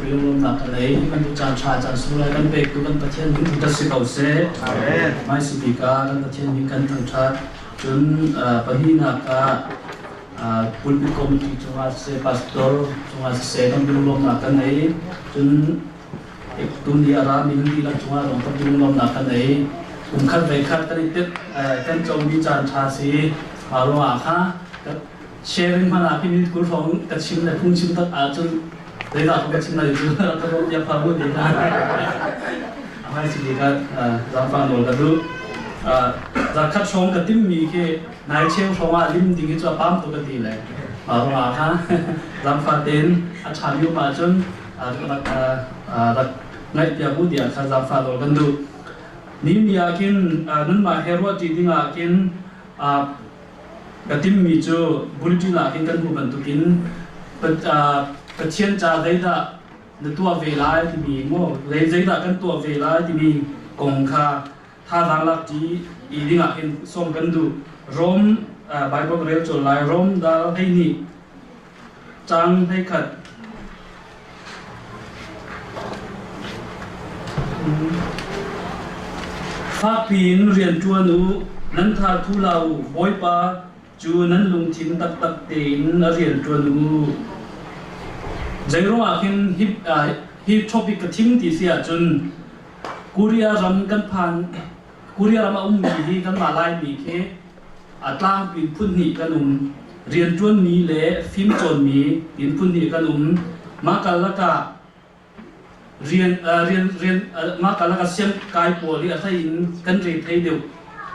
Tampi lunglawmhnak ka nei. Hi bantuk caan ṭha caan sunglawi kan pektu kan Pathian min thangṭhat si ko seh. Amen. Hmai si bik ah kan Pathian min kan thangṭhat. Cun pahnihnak ah pulpit committee cungah siseh, pastor cungah siseh tampi lunglawmhnak kan nei. Cun tuni a rami nan dihlak cungah zong tampi lunglawmhnak kan nei. Kum khat ve khat kan i tet kan comi caan ṭha si. Mah ruangah kha sharing hmanh ah khi minute 20 hrawng ka chim le phungchim tak ahcun zeidah ka chim lai cu ka ruah tiah pha bu ti kha a hmai si ka zaangfah nawl ka duh. Zakhat hrawng ka timmi khi nai cheu hrawng ah lim ding hi cu a pam tuk ka ti le mah ruangah kha zaangfah tein a ṭha mi um ahcun rak ngaih piak u tiah kha zaangfah nawl kan duh. Ni ni ah khin nanmah he ruah ṭi ding ah khin Ka timmi cu bulletin ah khin kan hmuh bantukin Pathian ca zeidah na tuah ve lai timi maw zeidah kan tuah ve lai timi kong kha thazaang lakṭi i dingah hin sawm kan duh. Rom Bible ka rel cawl lai. Rom dal 12 caang 11. Fakpi in rian ṭuan u, nan tha thu hlah u, Bawipa cu nan lungthin taktak tein a rian ṭuan u. Zeiruangah khin hi topic ka thim ti si ahcun Korea ram kan phan Korea ram a ummi hi kanmah Laimi khi a tlangpi in phun hnih kan um. Rianṭuanmi le fimcawnmi tiin phun hnih kan um. Mah karlak ah rian rian rian mah karlak ah siangkai pawl hi a hlei in kan re thei deuh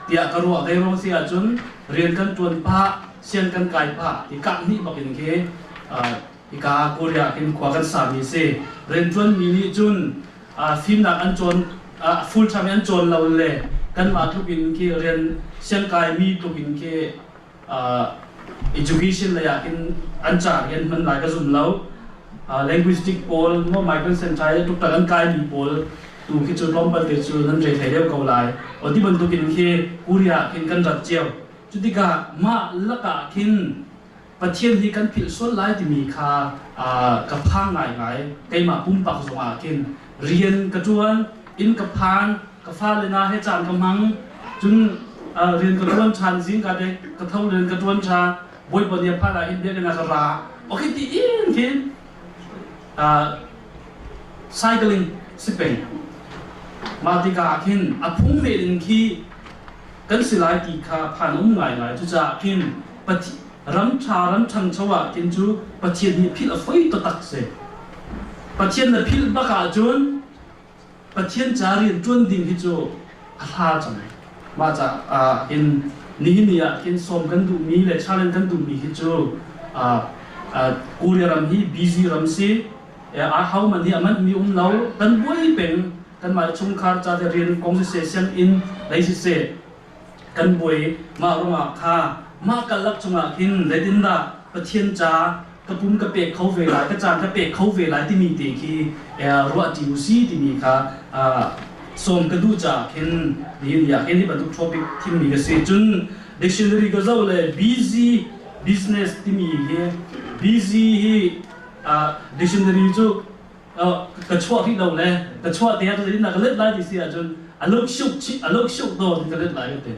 tiah ka ruah. Zeiruang si ahcun rian kan ṭuan pah, siang kan kai pah ti kah hnih bak in khi hika Korea khin khua kan sami a si. Rianṭuanmi nih cun fimnak an cawn full time an cawn lo le kanmah tluk in khi rian siangkai mi tluk in khi education lei ah khin an ca hi an hman lai ka zum lo. Linguistic pawl mo migrant center tuk tak an kai mi pawl tu khi cu tlawmpal te cu nan re thei deuh ko lai. O ti bantukin khi Korea khin kan rat cio. Cutikah mah lakah khin Pathian hi kan philh sual lai timi kha ka phang ngaingai. Keimah pumpak zongah khin rian ka ṭuan, inn ka phan, ka fale hna he caan ka hmang. Cun rian ka ṭuan ṭhan, zingka te ka tho rian ka ṭuan ṭhan. Bawipa nih a phan ah hin biakinn ah ka ra. Okay ti in khin cycling si peng. Mah tikah khin a phung men in khi kan si lai ti kha phan um ngaingai. Cucaah khin Ram ṭha ram ṭhangcho ah khin cu Pathian nih philh a foi taktak si. Pathian na philh bak ahcun Pathian ca rian ṭuan ding hi cu a hla cang. Mah caah hin nihin ni ah khin sawm kan duhmi le challenge kan duhmi hi cu Korea ram hi busy ram si. A ho man hi a manhmi um lo. Kan buai peng. Kanmah chungkhar ca le rian kong siseh, sianginn lei siseh, kan buai. Mah ruangah kha mah karlak chungah khin zeitindah Pathian ca ka pum ka pek kho ve lai, ka caan ka pek kho ve lai timi te khi ruah ṭi u si timi kha sawm ka duh caah khin nihin ni ah khin hi bantuk topic thimmi ka si. Cun dictionary ka zoh le busy business timi hi, busy hi dictionary cu ka chuah rih lo le ka chuah te ah zeitindah ka let lai ti si ahcun a luk shuk a luk shuk do ti ka let lai ka ti.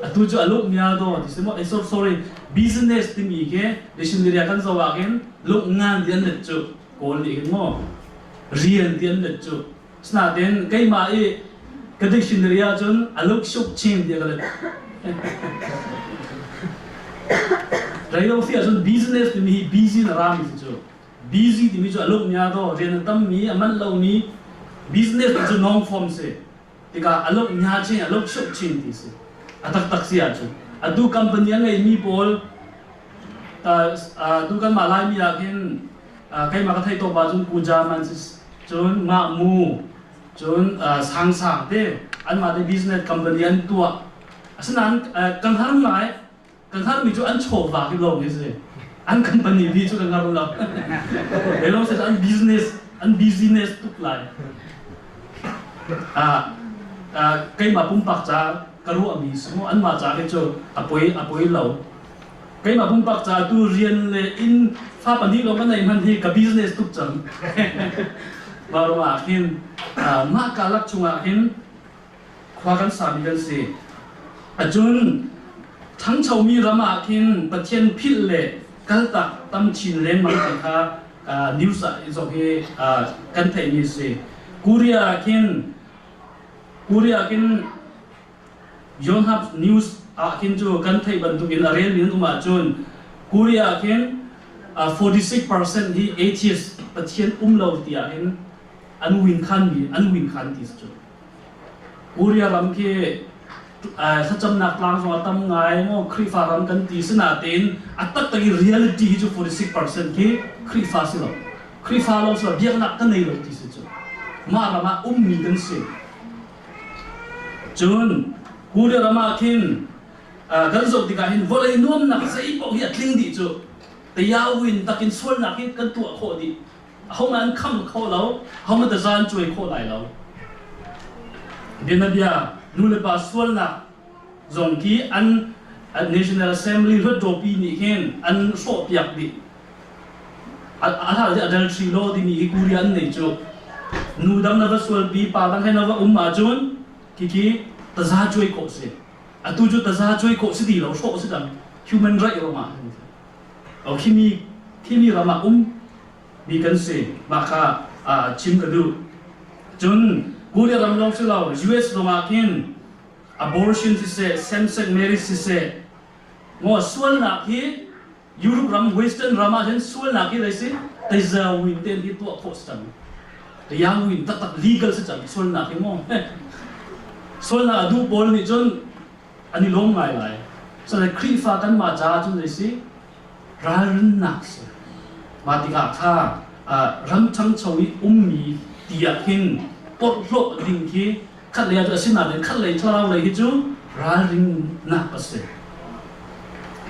Atu cu a luk mia do ti si maw? Sorry, sorry, business timi khi dictionary ah kan zoh ah khin luk ngan ti an let cu Kawl nih hin maw rian ti an let cu. Asinain keimah i ka dictionary ahcun a luk shuk chin ti ka let. Reilo si ahcun business timi hi busy na rami si cu. Busy timi cu a lungnya do rian a tammi, a manh lomi business cu non form si. Tikah a lungnya chin, a lung shuk chin ti si. A taktak si ahcun atu company a ngeimi pawl, tu kanmah Laimi ah khin keimah ka theih tawk ahcun Puja man si, cun mah mu, cun sang sang te anmah te business company an tuah. Asinain kan har ngai. Kan hngalhmi cu an chawva hi lawng hi si. An company mi cu kan hngal lo. Elon says an business an business tuk lai. Keimah pumpak ca ka ruahmi si mu, anmah ca khi cu a poi a poi lo. Keimah pumpak ca tu rian le inn Fa pahnih lawng ka nei hman hi ka business tuk cang. Mah ruangah hin mah kalak chungah hin khua kan sami kan si. Acun ṭhangchomi ram ah khin Pathian philh le kaltak tam chin lengmang ti kha news ah zong hi kan theihmi a si. Korea ah khin Korea ah khin Yonhap News ah khin cu kan theih bantukin a relmi an um ahcun Korea ah khin 46% hi atheist Pathian um lo tiah hin an win khan mi an win khan ti cu. Korea ram khi thlacamnak tlang zong a tam ngai maw Khrihfa ram kan ti sinatein a taktak i reality hi cu 46% khi Khrihfa si lo. Khrihfa lawng si lo biaknak kan nei lo ti si cu. Mah ram ah ummi kan si. Cun Korea ram ah khin kan zoh tikah hin vawlei nuamnak zei paoh hi a tling dih cu. Tayawin takin sualnak hi kan tuah khawh dih. Ahohmah an kham kho lo, ahohmah taza an cuai khawh lai lo. Bianabia nu le pa sualnak zong khi an National Assembly hluatdawpi nih hin an hrawhpiak dih. A hla adultery law timi hi Korea an nei cu. Nu dang na va sualpi, pa dang he na va um ahcun khikhi taza cuai khawh si. Atu cu taza cuai khawh si ti lo, hrawh si cang. Human right ruangah. Khimi khimi ram ah um mi kan si. Mah kha chim ka duh. Cun Korea ram lawng si lo, US zong ah khin abortion siseh, same-sex marriage siseh, maw sualnak hi Europe ram, Western ram ah hin sualnak hi zei si tazawin ten hi tuah khawh si cang. Tayawin taktak legal si cang sualnak hi maw. Sualnak a duh pawl nih cun an i lawm ngai lai. Cun Khrihfa kanmah caah cun zei si ralrinnak si. Mah tikah kha ram ṭhangcho i ummi ti ah khin porhlawh ding khi khat lei ah cu a si nain khat lei thlarau lei hi cu ralrinnak a si.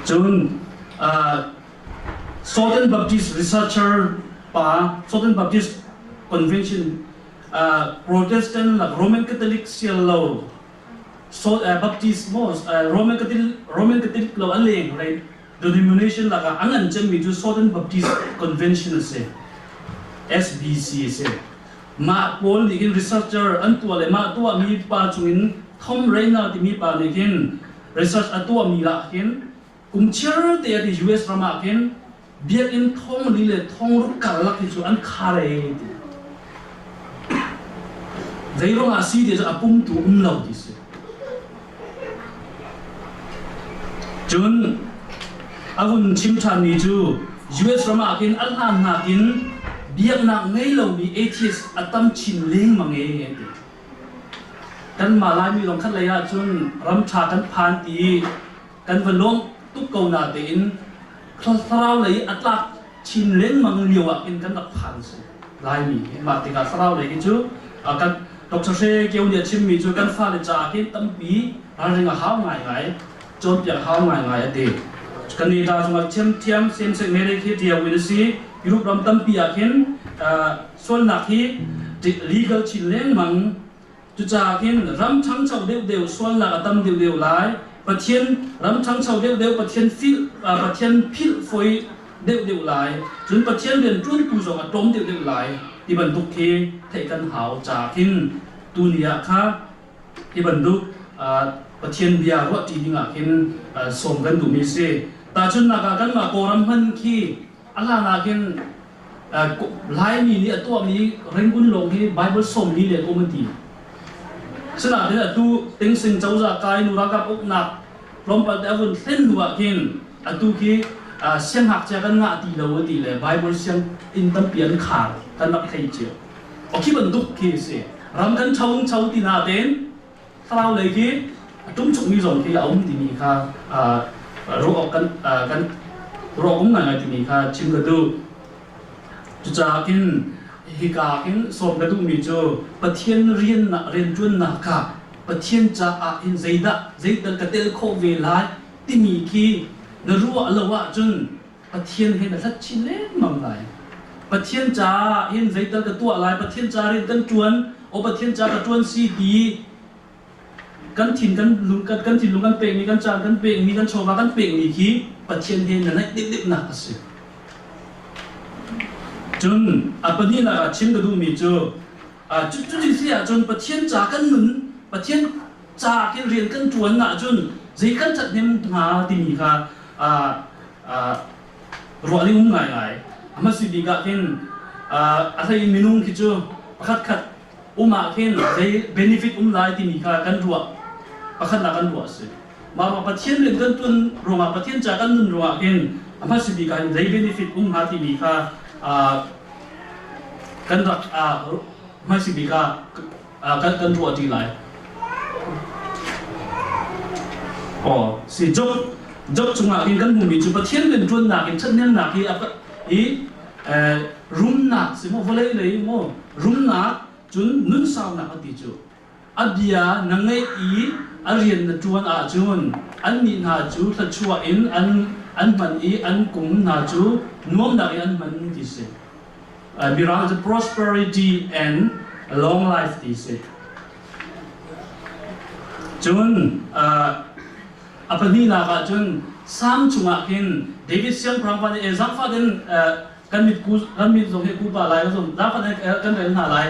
Cun Southern Baptist researcher pa Southern Baptist Convention Protestant lak Roman Catholic sial lo So, Baptist maw Roman Catholic Roman Catholic lo a leng rei denomination lakah an ngan cemmi cu Southern Baptist Convention a si. SBC a si. Mah pawl nih hin researcher an tuah le mah tuahmi pa chungin Tom Rainer timi pa nih hin research a tuahmi lah hin kum chiar te ti US ram ah khin biakinn thong li le thong ruk karlak hi cu an khar ee ti. Zeiruang ah si ti cu a pumtu um lo ti si. Cun a vun chim ṭhanmi cu US ram ah khin a hlan nakin biaknak ngei lomi atheist a tam chin lengmang ee ti. Kanmah Laimi lawng khat lei ahcun ram ṭha kan phan ti kan va lawmh tuk ko natein thlarau lei a tlak chin lengmang lio ah khin kan rak phan si Laimi hi mah tikah thlarau lei hi cu kan Dr. Hre Kio nih a chimmi cu kan fale caah khin tampi ralring a hau ngaingai cawnpiak hau ngaingai a ti Canada zongah thiamthiam same sex marriage hi tiau in a si Europe ram tampi ah khin sualnak hi legal chin lengmang Cucaah hin ram ṭhangcho deuhdeuh sualnak a tam deuhdeuh lai. Pathian ram ṭhangcho deuhdeuh Pathian philh Pathian philh fawi deuhdeuh lai. Cun Pathian rian ṭuantu zong a tlawm deuhdeuh lai ti bantuk khi theih kan hau caah khin tuni ah kha hi bantuk Pathian bia ruahṭi dingah khin sawm kan duhmi a si. Tahchunhnak ah kanmah Kawlram hman khi a hlan ah khin Laimi nih a tuahmi Rangoon lawng hi Bible 40 le kum an ti. Sinain atu Tingsing cozah kai nu ralkap uknak tlawmpal te a vun thlen hnu ah khin atu khi siangngakchia kan ngah ti lo a ti le Bible sianginn tampi an khar kan rak thei cio. Khi bantuk khi a si. Ram kan ṭho cho ti na tein thlarau lei khi a ṭumchukmi zong khi a um timi kha ruah awk kan kan ruah awk um ngaingai timi kha chim ka duh. Cucaah khin hika khin sawm ka duhmi cu Pathian rian rianṭuannak kha Pathian caah hin zeidah zeital ka tel khawh ve lai timi khi na ruah lo ahcun Pathian he na hlat chin lengmang lai. Pathian caah hin zeital ka tuah lai, Pathian ca rian kan ṭuan, aw Pathian ca ka ṭuan si ti kan thin kan lung kan, kan thinlung kan pekmi kan caan kan pekmi kan chawva kan pekmi khi Pathian he na naih deuhdeuhnak a si. Cun a pahnihnak ah chim ka duhmi cu cuti si ahcun Pathian ca kan nun, Pathian ca khin rian kan ṭuan ahcun zei kan ṭhathnem hnga timi kha ruah ding um ngaingai. A hmasa bik ah khin a hlei in minung khi cu pakhatkhat um ah khin zei benefit um lai timi kha kan ruah pakhatnak kan ruah a si. Mah ruang Pathian rian kan ṭuan ruangah Pathian ca kan nun ruangah hin a hmasa bik ah hin zei benefit um hnga timi kha kan rak hmasa bik ah kan ruah ṭi lai. Aw si Job Job chungah hin kan hmuhmi cu Pathian rian ṭuannak in ṭhathnemnak hi hi rumnak si maw vawlei lei maw rumnak cun nunsaunak a ti cu A bia na ngaih i a rian na ṭuan ahcun annih hna cu thluachuah in an an hman i an kum hna cu nuamnak in an hman ti si. Mirang cu prosperity and long life ti si. Cun a pahnihnak ah cun Salm chungah khin David siangpahrang pa nih zaangfah in kan mit ku kan mit zong hi ku pa lai zong zaangfah kan rel hna lai.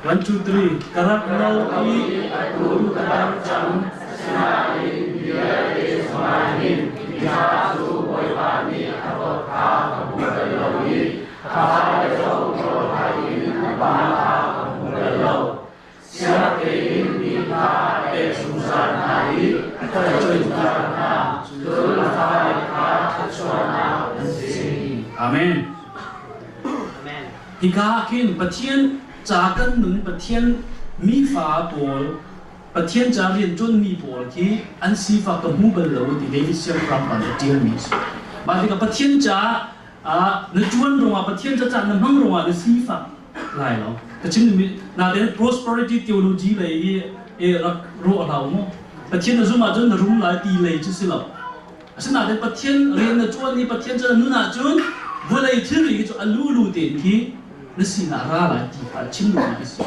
1 2 3 ka rak no i atu ka dam cang asinain vialte chungah hin mi cu Bawipa nih a dawt kha ka hmu bal lo i ka fale zong rawl hai in an pa kha ka hmu bal lo. Siang tein mi kha a pek zungzal hna i a coih zungzal hna, cun a fale kha thluachuahnak an si. Amen. Hika ah khin Pathian ca kan nun Pathian mifa pawl Pathian ca rianṭuan mi pawl khi an sifak ka hmu bal lo ti David siangpahrang pa nih a ṭialmi a si. Mah tikah Pathian ca na ṭuan ruangah Pathian ca caan na hmang ruangah na sifak lai lo. Ka chim mi nain prosperity theology lei hi e rak ruah hlah mu. Pathian na zum ahcun na rum lai ti lei cu si lo. Asinain Pathian rian na ṭuan i Pathian cu na nun ahcun vawlei thilri hi cu a lulu tein khi na sinah ra lai ti kha a chim duhmi a si.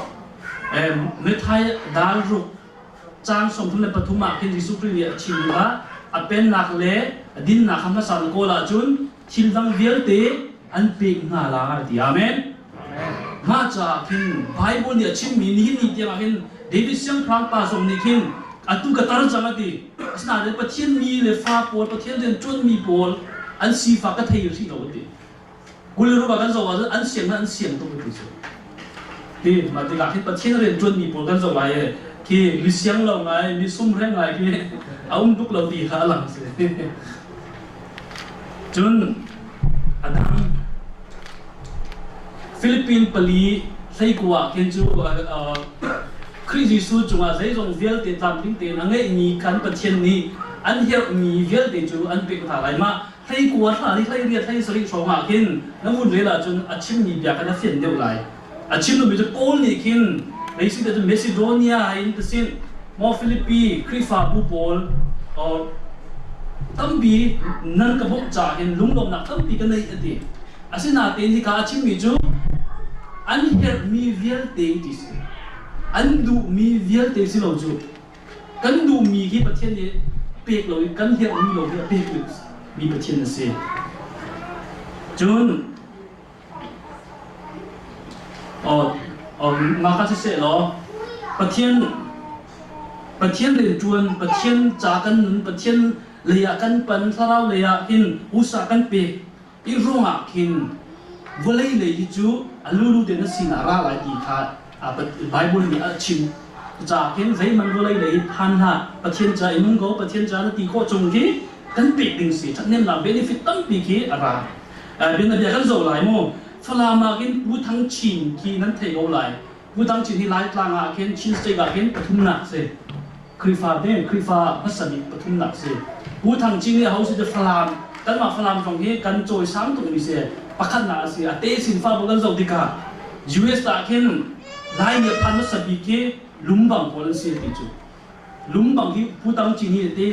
Matthai dal ruk caang 33 ah khin Jesuh Khrih nih a chim kha a pennak le a dinnak kha hmasa na kawl ahcun thil dang vialte an pek hna lai ti. Amen. Mah caah khin Bible nih a chimmi nihin ni tiangah hin David siangpahrang pa zong nih khin atu ka tar cang a ti. Asinain Pathian mi le fa pawl, Pathian rian ṭuanmi pawl an sifak ka thei hrih lo a ti. Kul le ruk ah kan zoh ahcun an siang an siang tuk a ti cu. Ti mah tikah khin Pathian rian ṭuanmi pawl kan zoh lai i khi mi siang lo ngai, mi sumreng ngai khi a um tuk lo ti kha a lang si. Cun a dang Philippine pali hleikua ah khin cu Khrih Jesuh cungah zeizong vialte tlamtling tein a ngeihmi kan Pathian nih an herhmi vialte cu an pek hna lai. Mah hleikua thla hi 18 17 hrawng ah khin na vun rel ahcun a chimmi bia kha na fian deuh lai. A chim duhmi cu Paul nih khin Leisi cu Macedonia in tisin maw Philippi Khrihfabu pawl tampi nan ka bawmh caah hin lunglawmhnak tampi ka nei a ti. Asinain hika a chimmi cu an herhmi vialte ti si. An duhmi vialte si lo cu kan duhmi hi Pathian nih pek lo i kan herhmi lo hi a pek mi Pathian a si. Cun Mah kha siseh law Pathian Pathian rianṭuan, Pathian ca kan nun, Pathian lei ah kan pan, thlarau lei ah hin usa kan pek i ruangah khin vawlei lei hi cu a lulu te na sinah ra lai ti kha Bible nih a chim. Caah khin zeihmanh vawlei lei hi phan hlah, Pathian ca i nung ko, Pathian ca na ti khawh chung khi kan pek ding si. Ṭhathnemnak benefit tampi khi a ra. Bianabia kan zoh lai mu. Falam ah khin Pu Thang Chin khi nan thei ko lai. Pu Thang Chin hi Laitlang ah khin Chin State ah khin pathumnak si. Khrihfa te Khrihfa hmasa bik pathumnak si. Pu Thang Chin hi ho si te Falam kanmah Falam zong hi kan cawisang tuk mi si. Pakhatnak a si. A te sin fa bu kan zoh tikah US ah khin Laimi a phan hmasa bik khi lumbang pawl an si ti cu. Lumbang hi Pu Thang Chin hi te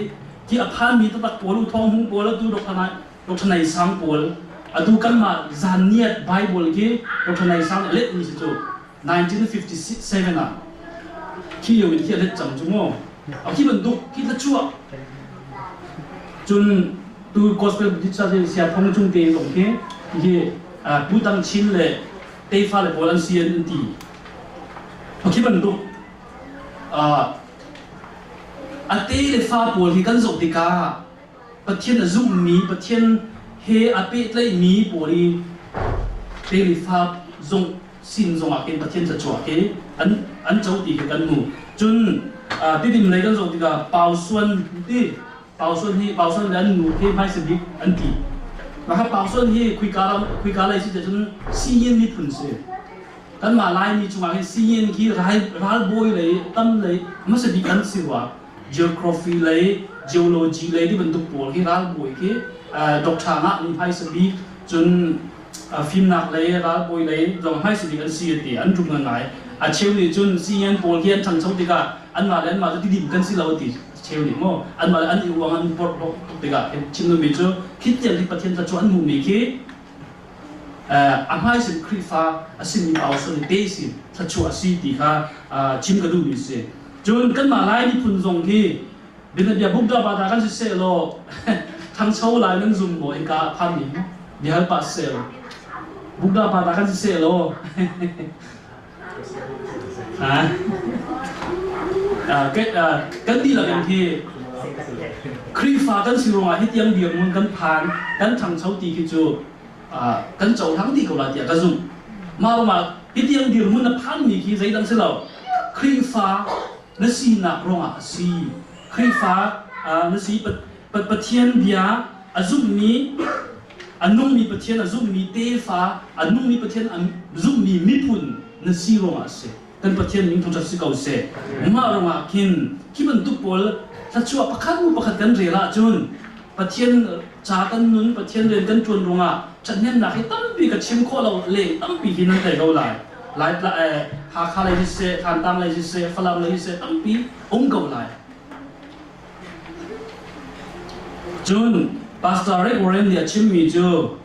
khi a phanmi taktak pawl u Thawng Hmung pawl atu Dr. Dr. Nei Sang pawl atu kanmah zan niat Bible khi Dr. Nei Sang nih a letmi si cu 1957 ah khi lio in khi a let cang cu mu a khi bantuk khi thlachuah cun tu gospel Buddhist sia phong chung te zong khi hi Pu Tang Chin le tefa le pawl an si an ti. Khi bantuk a te le fa pawl hi kan zoh tikah Pathian a zummi, Pathian he a pehtlaihmi pawl i te le fa zong sin zongah khin Pathian thluachuah khi an co ti khi kan hmu. Cun Tidim lei kan zoh tikah Pau Suan ti Pau Suan hi Pau Suan le an nu khi hmaisa bik an ti. Mah Pau Suan hi khuika ram khuika lei si cun Siyin miphun si. Kanmah Laimi chungah hin Siyin khi ralbawi lei tam lei hmasa bik an si rua. Geography lei, geology lei ti bantuk pawl khi ralbawi khi doctor ngah mi hmaisa bik cun fimnak lei ralbawi lei zong hmaisa bik an si an ti an rum ngai. A cheu nih cun siyin pawl khi an ṭhangcho tikah anmah le anmah cu tidim kan si lo ti cheu nih maw anmah le an i uang an porh tuk tikah chim duhmi cu khi tiang khi Pathian thluachuah an hmuhmi khi a hmaisin Khrihfa a simi Paul te si thluachuah a si ti kha chim ka duhmi si. Cun kanmah Lai miphun zong hi bianabia Buddha bata kan si seh law thangcho lai nan zum maw hika phan mi bihal pah seh law Buddha bata kan si seh law Kan dihlak in hi Khrihfa kan si ruangah hi tiang dirhmun kan phan, kan ṭhangcho ti khi cu kan cohlang dih ko lai tiah ka zumh. Mah ruangah hi tiang dirhmun na phanmi khi zeidang si lo, Khrihfa na sinak ruangah a si. Khrihfa na si Pathian bia a zumhmi a nungmi Pathian a zumhmi tefa a nungmi Pathian a zumhmi miphun na si ruangah a si. Kan Pathian min thangṭhat si ko seh. Mah ruangah khin khi bantuk pawl thluachuah pakhat hnu pakhat kan rel ahcun Pathian ca kan nun, Pathian rian kan ṭuan ruangah ṭhathnemnak hi tampi ka chim khawh lo leng tampi hi nan thei ko lai. Lai Hakha lei siseh, Thantlang lei siseh, Falam lei siseh tampi um ko lai. Cun Pastor Rick Warren nih a chimmi cu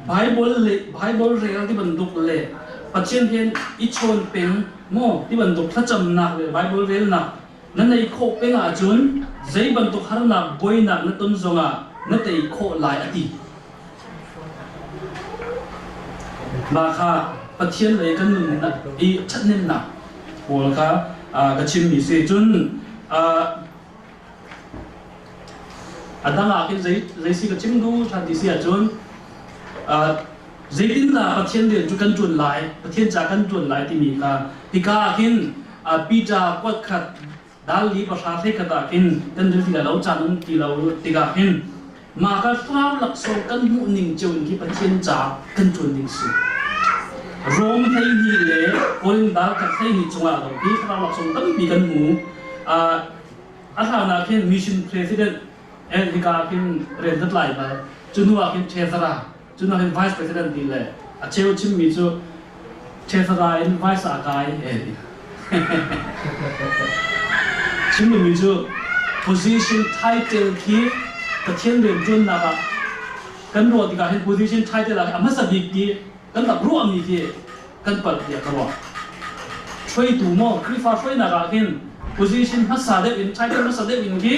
Bible le Bible rel ti bantuk le Pathian he i chawn peng maw ti bantuk thlacamnak le Bible relnak na nei khawh peng ahcun zei bantuk harnak buainak na ton zongah na tei khawh lai a ti. Mah kha Pathian lei kan nunnak i ṭhathnemnak pawl kha ka chimmi si. Cun a dang ah khin zei si ka chim duh ṭhan ti si ahcun zeitindah Pathian rian cu kan ṭuan lai, Pathian ca kan ṭuan lai timi kha hika ah khin Peter kuat khat dal li pahra hlei khat ah khin kan rel ti lai lo caan um ti lo tikah hin mah ka thlarau laksawng kan hmuh ning cio in khi Pathian ca kan ṭuan ding si. Rom 12 le Korin dal khat 12 chungah lo hi thlarau laksawng tampi kan hmu. A hlan ah khin mission president hika khin rian ka tlai bal. Cu hnu ah khin treasurer, cu hnu ah khin vice president ti le a cheu chimmi cu treasurer in vice ah kai Chim duhmi cu position title khi Pathian rianṭuannak ah kan ruah tikah hin position title ah a hmasa bik ti kan rak ruahmi khi kan palh tiah ka ruah. Hruaitu maw Khrihfa hruainak ah khin position hmasa deuh in title hmasa deuh in khi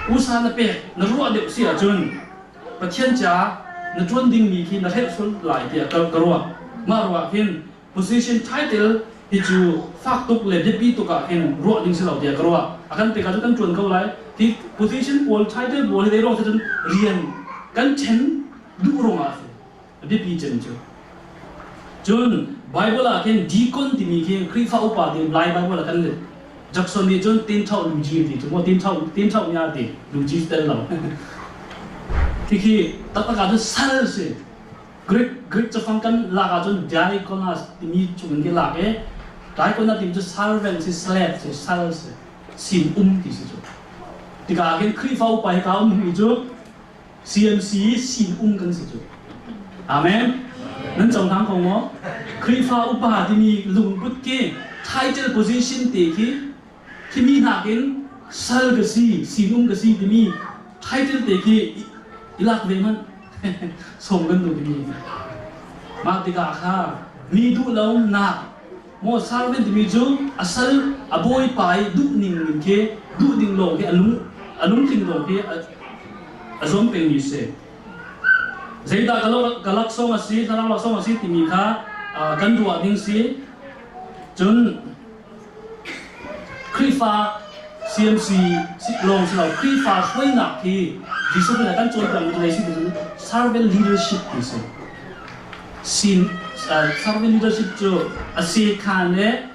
usa na pek na ruah deuh si ahcun Pathian ca na ṭuan dingmi khi na hrelh sual lai tiah ka ruah. Mah ruah khin position title hi cu fak tuk le biapi tuk ah khin ruah ding si lo tiah ka ruah. A kan pek ahcun kan ṭuan ko lai. Hi position pawl title pawl hi ruang cun rian kan ṭhen duh ruangah a si. A biapi cem cu. Cun Bible ah khin deacon timi khi Khrihfa upa ti Lai Bible ah kan let. Jackson nih cun tin thau luji ti cu maw tin thau tin thau nya ti luji tel lo. Khi taktak ah cun sal si. Greek Greek cafang kan lak ahcun diakonos timi chung in khi lak i diakonos timi cu servant si slave si sal si sin um ti si cu. Tikah khin Khrihfa upa hi ka um mi cu CMC sin um kan si cu. Amen. Nan cohlang ko maw? Khrihfa upa timi lungput ki title position te khi khimi nakin sal ka si, sinum ka si timi title te khi i lak ve hmanh sawm kan duh timi. Mah tikah kha mi duh lo nak maw servant timi cu a sal a bawipa i duh ning ning khi duh ding lawng khi a lung a lungtling lawng khi a zuam pengmi si. Zeidah ka laksawng a si, thlarau laksawng a si timi kha kan ruah ding si. Cun Khrihfa CMC lawng si lo, Khrihfa hruainak hi Jesuh Khrih kan cawnpiak mi cu si ti servant leadership ti si. Sin servant leadership cu a si khan le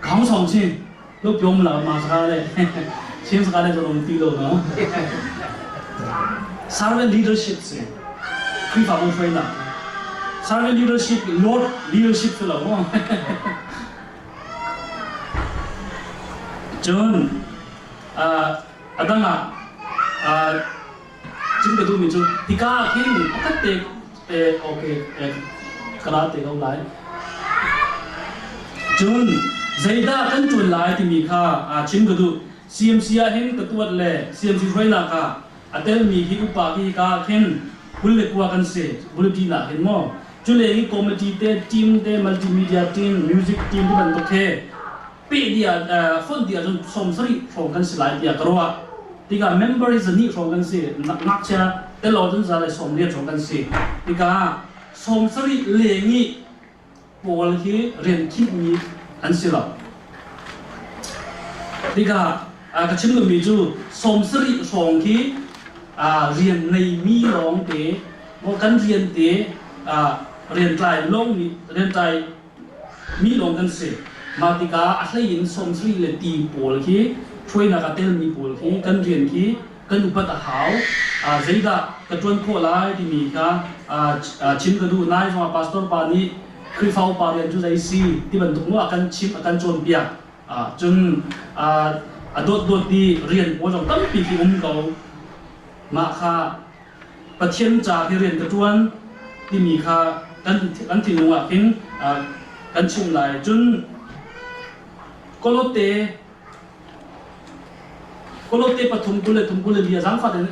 khong song chin lu pyom la ma saka le chin saka le zong ti lo no. Servant leadership si Khrihfabu hruainak servant leadership Lord leadership si lo mu. Cun a dang ah chim ka duhmi cu hika ah khin pakhat te okay ka ra te ko lai. Cun zeidah kan ṭuan lai timi kha chim ka duh. CMC ah hin ka tuat le CMC hruainak ah a telmi hi upa khi hika ah khin 29 kan si bulletin ah hin maw cule hi committee te team te multimedia team music team ti bantuk he pe dia fonh dia cun 70 hrawng kan si lai tiah ka ruah tikah member hi 200 hrawng kan si ngakchia telaw cun 140 hrawng kan si tikah 70 leng i pawl hi rian khinhmi an si lo. Tikah ka chim duhmi cu 70 hrawng khi rian neimi lawng te maw kan rian te rian tlai lawng rian tlai mi lawng kan si. Mah tikah a hlei in 70 le ti pawl khi hruainak a telmi pawl khi kan rian khi kan upat a hau. Zeidah ka ṭuan khawh lai timi kha chim ka duh. Nai zongah pastor pa nih Khrihfa upa rian cu zei si ti bantuk mu a kan chimh, a kan cawnpiak. Cun a dawtdawt i rian pawl zong tampi khi um ko. Mah kha Pathian ca khi rian ka ṭuan timi kha kan thinlung ah khin kan chim lai. Cun Kolote Kolote pathum 23 24 zaangfah in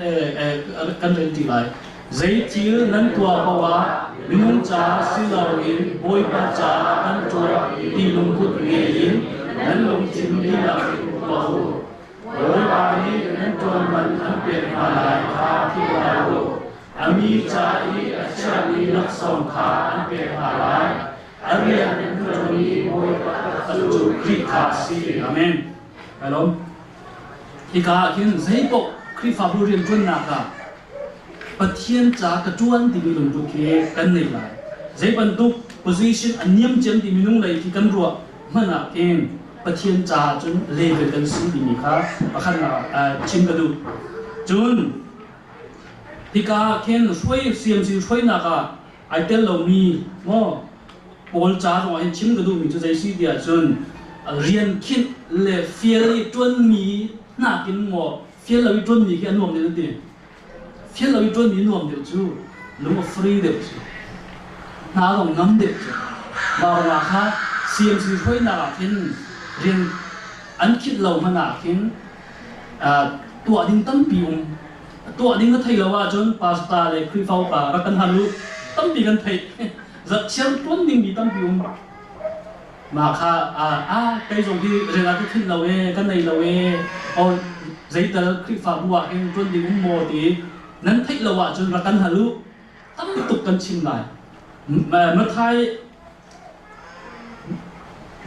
kan rel ṭi lai. Zeithil nan tuah paoh ah minung ca si loin Bawipa ca kan tuah ti lungput ngei in nan lungthin dihlak in tuah u. Bawipa nih nan ṭuan man an pek hna lai kha philh hlah u. A mi ca i a chiahmi laksawng kha an pek hna lai. A rian an ṭuan i Bawipa cu Khrih kha a si. Amen. Kai lawm. Hika ah hin zeipaoh Khrihfabu rianṭuannak ah Pathian ca ka ṭuan timi lungput khi kan nei lai. Zei bantuk position a niam cem ti minung lei khi kan ruah hmanh ah khin Pathian ca cun level kan si timi kha pakhatnak ah chim ka duh. Cun hika ah khin hruai CMC hruainak ah ai tel lomi maw Paul ca zongah hin chim ka duhmi cu zei si ti ahcun rian khinh le fial i ṭuanmi nakin maw fial lo i ṭuanmi khi a nuam deuh ti fial lo i ṭuanmi nuam deuh cu lung a free deuh cu hna zong ngam deuh cu mah ruangah kha CMC hruainak ah khin rian an khinh lo hmanh ah khin tuah ding tampi um tuah ding na thei lo ahcun pastor le Khrihfa upa rak kan hal u tampi kan theih zathiam tuan dingmi tampi um mah kha a kei zong hi rian ah ka khinh lo e ka nei lo e o zeital Khrihfabu ah hin tuan ding um maw ti nan theih lo ahcun rak kan hal u tam tuk kan chim lai Mathai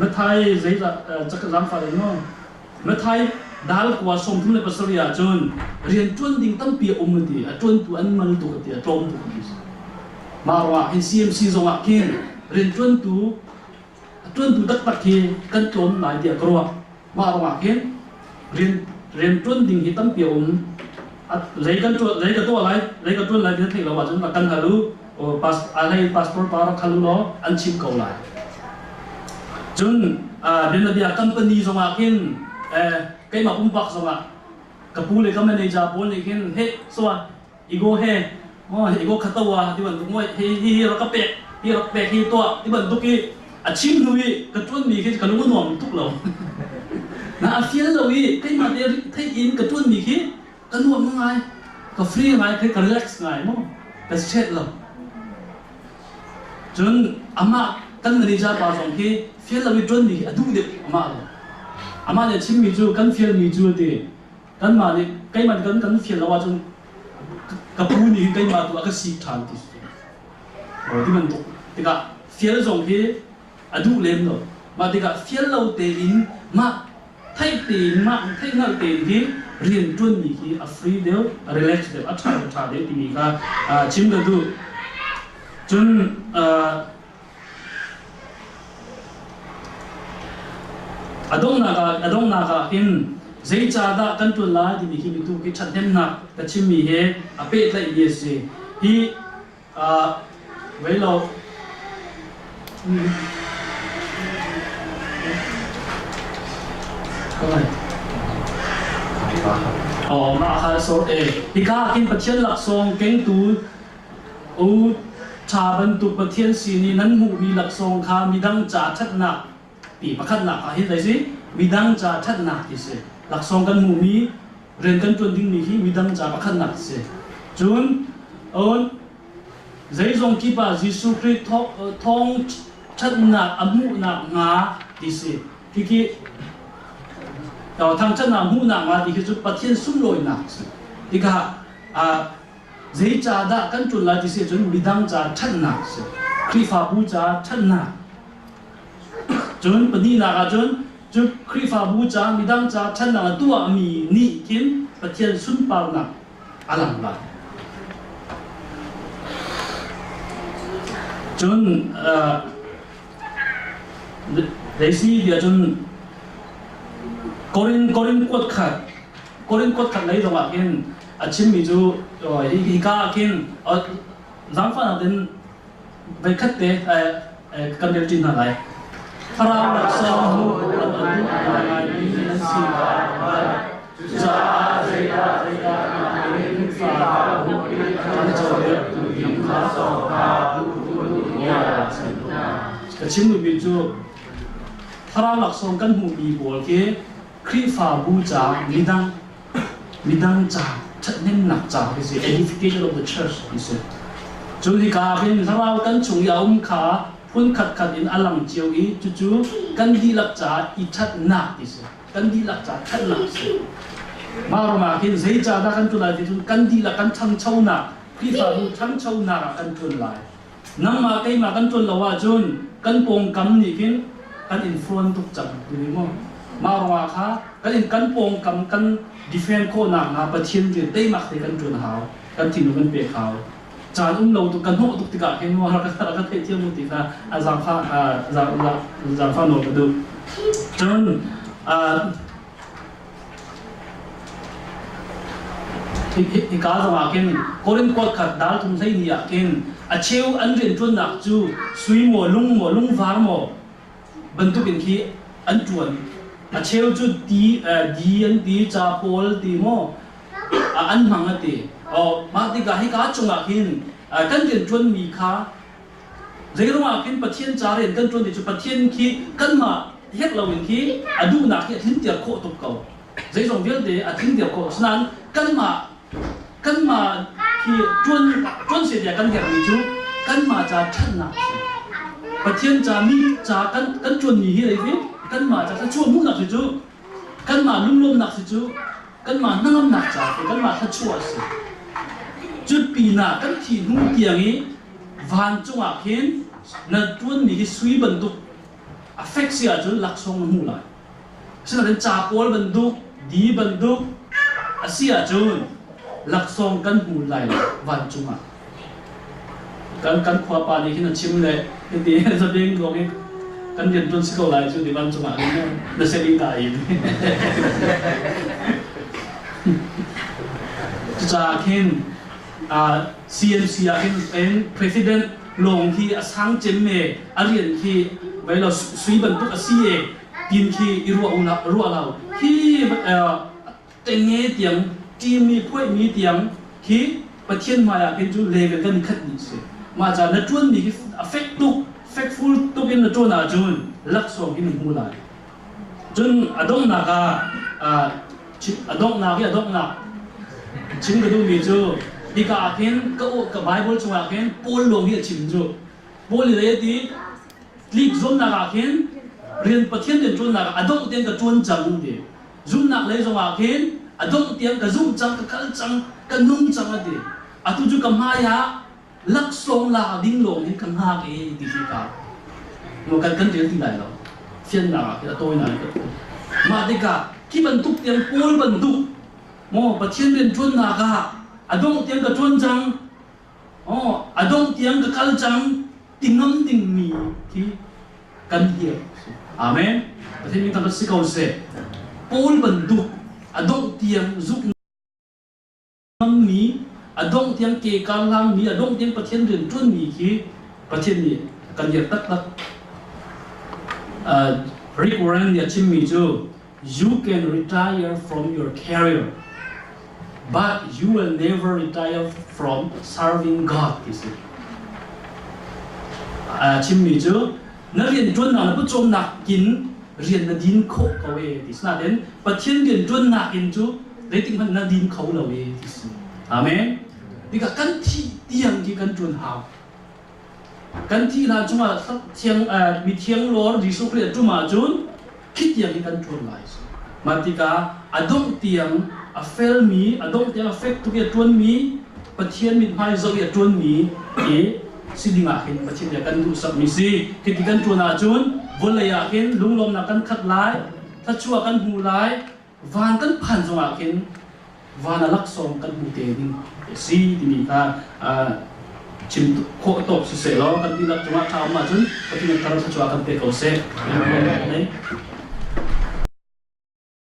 Mathai zeizah zaangfah ding maw? Mathai dal kua 37 ah cun rian ṭuan ding tampi a um a ti. A ṭuantu an mal tuk a ti, a tlawm tuk a ti. Mah ruangah hin CMC zongah khin rian ṭuantu a ṭuantu taktak hi kan tlawm lai tiah ka ruah. Mah ruangah khin rian rian ṭuan ding hi tampi a um. Zei kan ṭuan zei ka tuah lai, zei ka ṭuan lai ti na theih lo ahcun rak kan hal u. Pas alei pastor pa rak hal u law an chim ko lai. Cun bianabia company zongah khin keimah pumpak zongah ka pu le ka manager pawl nih khin he so igo he igo khatawa ti bantuk mo hi hi rak ka pek hi rak pek hi tuah ti bantuk i a chim hnu i ka ṭuan mi khi ka lung a nuam tuk lo na a fial lo i keimah te theih in ka ṭuan mi khi ka nuam ngai ka free ngai ka relax ngai mu ka straight lo cun amah kan manager pa zong khi fial lo i ṭuan mi khi a duh deuh amah lo amah nih a chim mi cu kan fial mi cu ti kanmah nih keimah kan kan fial lo ahcun Ka pu nih hin keimah tu a ka sik ṭhan ti si. Ti bantuk tikah fial zong hi a duh lem lo. Mah tikah fial lo tein mah theih tein mah theih hngalh tein hi rian ṭuanmi hi a free deuh, a relax deuh, a ṭha deuh ṭha deuh timi kha chim ka duh. Cun a donghnak ah hin zeicahdah kan ṭuan lai timi hi mitu khi ṭhathnemnak ka chimmi he a pehtlaihmi a si. Hi vei lo mah kha sor e hika khin Pathian laksawng kengtu U ṭha bantuk Pathian sin i nan hmuhmi laksawng kha midang ca ṭhatnak ti pakhatnak ah hin zei si midang ca ṭhatnak ti si. Laksawng kan hmuhmi rian kan ṭuan dingmi hi midang ca pakhatnak si. Cun on zeizong kip ah Jesuh Khrih thawng ṭhatnak a hmuhnak hnga ti si. Khikhi thangṭhatnak hmuhnak hnga ti khi cu Pathian sunlawinak si. Tikah Zeicahdah kan ṭul lai ti si ahcun midang ca ṭhatnak a si. Khrihfabu ca ṭhatnak. Cun pahnihnak ahcun cu Khrihfabu ca midang ca ṭhatnak a tuahmi nih khin Pathian sunparnak a lang lai. Cun zeisi ti ahcun Korin Korin kuat khat Korin kuat khat lei zongah khin a chimmi cu hika ah khin zaangfahnak in voikhat te kan rel ṭi hna lai. Thlarau laksawng hu a duh ngaimi nan si Cucaah zeidah zeidah nakin Khrihfabu i ṭhancho ding laksawng kha duh tiah chim hna. Ka chim duhmi cu thlarau laksawng kan hmuhmi pawl khi Khrihfabu ca midang midang ca ṭhathnemnak ca khi si edification of the church ti si. Cun hika ah hin thlarau kan chung i a um kha phun khatkhat in a lang cio i cucu kan dihlak caah i ṭhatnak ti si. Kan dihlak caah ṭhatnak si. Mah ruangah khin zeicahdah kan ṭuan lai ti cun kan dihlak kan ṭhangchonak Khrihfabu ṭhangchonak ah kan ṭuan lai. Nangmah keimah kan ṭuan lo ahcun kan pawngkam nih khin kan in fuan tuk cang ti maw? Mah ruangah kha kan in kan pawngkam kan defend khawhnak hnga Pathian rian teimak te kan ṭuan hau, kan thinlung kan pek hau. Caan um lo tuk kan hnawh tuk tikah khin maw ka ka theihthiam mu ti kha a zaangfah zaangfah nawl ka duh. Cun Hika zongah khin Korin kuat khat dal thum 12 ah khin a cheu an rianṭuannak cu sui maw lung maw lungvar maw bantukin khi an ṭuan. A cheu cu ti di an ti ca pawl ti maw an hmang a ti. Mah tikah hika cungah khin kan rianṭuanmi kha Zeiruangah khin Pathian ca rian kan ṭuan ti cu Pathian khi kanmah herh loin khi a duhnak hi a tlinter khawh tuk ko. Zeizong vialte a tlinter khawh. Asinain kanmah kanmah khi ṭuan ṭuan seh tiah kan herhmi cu kanmah ca ṭhatnak a si. Pathian ca mi ca kan kan ṭuanmi hi hi kanmah ca thluachuah hmuhnak si cu kanmah lunglawmnak si cu kanmah hnangamnak ca si kanmah thluachuah a si. Cu pinah kan thih hnu tiang i vancung ah khin na ṭuanmi hi sui bantuk a fek si ahcun laksawng na hmuh lai. Asinain ca pawl bantuk, di bantuk a si ahcun laksawng kan hmu lai lo vancung ah. Kan kan khua pa nih khin a chim le hiti zabing lawng i kan rian ṭuan si ko lai cu ti vancung ah hin na sel ka in. Cucaah khin CMC ah hin president lawng khi a sang cem me a rian khi vai lo sui bantuk a si e tin khi i ruah ruah lo hi tenge tiang team mi phuai mi tiang khi Pathian hmai ah khin cu level kan i khat ni si mah ca na tuan mi khi a fek tuk fekful tuk in na tuan ahcun laksawng hi na hmu lai cun a donghnak ah a donghnak i a donghnak chim ka duhmi cu hika ah khin ka ka Bible chungah khin Paul lawng hi a chim cu Paul nih a ti tlik zuamnak ah khin rian Pathian rian ṭuannak ah a dongh tiang ka ṭuan cang ti zumnak lei zongah khin a dongh tiang ka zumh cang ka kal cang. Ka nung cang a ti. Atu cu ka hmai ah laksawng lak ding lawng hin ka hngak i ti khi ka mo kan kan rel ti lai lo. Fiannak ah khin a tawi nain ka mah tikah khi bantuk tiang Paul bantuk maw Pathian rian ṭuannak ah a dongh tiang ka ṭuan cang. Oh, a dongh tiang ka kal cang ti ngam dingmi khi kan hiar. Amen. Pathian min thangṭhat si ko seh. Paul bantuk a dongh tiang zuk ngammi, a dongh tiang ke kar hlangmi, a dongh tiang Pathian rian ṭuanmi khi Pathian nih kan hiar taktak. Rick Warren nih a chimmi cu you can retire from your career but you will never retire from serving God ti si. Chimmi cu na rian ṭuannak na putcawmnak in rian na din khawh ko e ti si. Nain Pathian rian ṭuannak in cu zeitik hmanh na din kho lo e ti si. Amen. Tikah kan thih tiang khi kan ṭuan hau. Kan thih hlan chungah thiang mithiang lawr Jesuh Khrih a ṭum ahcun khi tiang hi kan ṭuan lai. Mah tikah a dongh tiang a felmi, a dongh tiang a fek tuk i a ṭuanmi, Pathian mithmai zoh i a ṭuanmi hi si ding ah hin Pathian nih a kan duhsakmi si. Hiti kan ṭuan ahcun vawlei ah hin lunglawmnak kan khat lai, thluachuah kan hmu lai, van kan phan zongah khin van a laksawng kan hmu te ding a si timi kha chim khawh tawk siseh law kan dihlak cungah ṭha um ahcun Pathian thar thluachuah kan pe ko seh. Amen.